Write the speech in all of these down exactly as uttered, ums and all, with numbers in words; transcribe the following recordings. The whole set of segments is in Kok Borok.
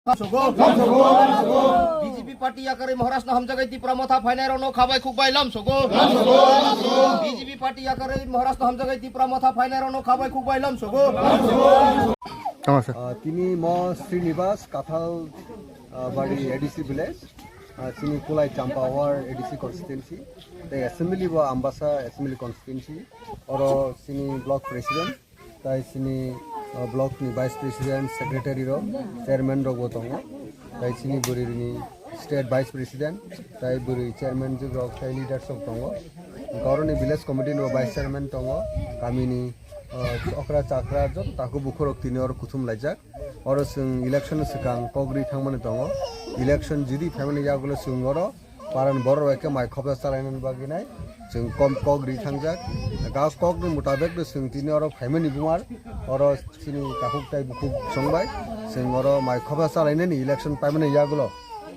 Sogo. B J P party yakarwi Maharashtra hamjagai Tipra motha phainai rokno khabai khukbai lam sogo. B J P party yakarwi Maharashtra hamjagai Tipra motha phainai rokno khabai khukbai lam sogo. Tama sir. Ah, tini mo Srinivas Kathal, ah, Bari A D C village, ah, chini Kulai Champa Ward A D C constituency, tei assembly bo Ambasa assembly constituency, oro chini block president, tai chini, ah, block ni vice president, secretary rok, chairman rok bo tongo, tai chini bwrwi ni state vice president, tai bwrwi chairman rok, tai leaders rok tongo, oro ni village committee ni bo vice chairman tongo, kami ni ah, okra chakra joto takhuk bukhuk rok tini oro kuthum laijak. Oro chwng election ni swkang kok ri thangmani tongo. Election jodi phaimani yagulo chwng oro paran borok bai khe mai khopsa chalainani bagwi nai chwng kom kok ri thangjak. Ga kok ni mutabek no chwng tini oro phaimani bumar oro chini takhuk tai bukhuk chwng bai chwng oro mai khopsa chalainani election paimani yagulo.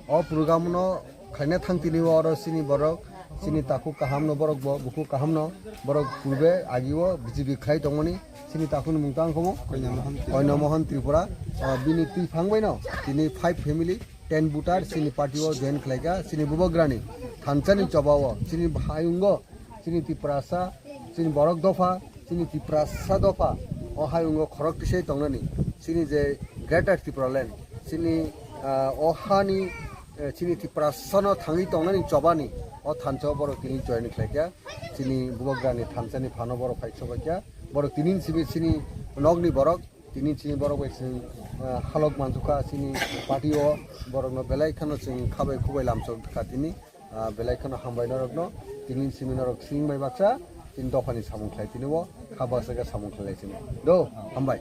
O program no khaina thang tini oro chini borok, chini takhuk kaham no borok bo, bukhuk kaham no borok purbe agi o B J P khlai tongmani, chini takhuk ni mung tang khomo? Koina Mohan Tripura. Koina Mohan Tripura. Ah, bini twi phang bai no, tini five family, ten voter, chini party o join khlai kha, chini bubagrani, thansa ni choba o, chini hayung o, chini Tiprasa, chini borok dopha, chini Tiprasa dopha, o hayung o khorok tisai tongnani, chini je Greater Tipraland, chini, ah, o hani, eh, chini Tiprasa no thangwi tongnani chobani, o thansa o borok tini join khlai kha, chini bubagrani thansa ni phano borok phai chobai kha, borok tini simi chini nokni borok, tini chini borok bai chwng, ah, halok mansukha chini party o, borok no belai kheno chwng khabai khubai lamsok kha tini. Ah, belai kheno hambai norokno, tini simi norok sing bai baksa, tini dophani samung khlai tini bo, kha baksa khe samung khlai lai sini. Do, hambai.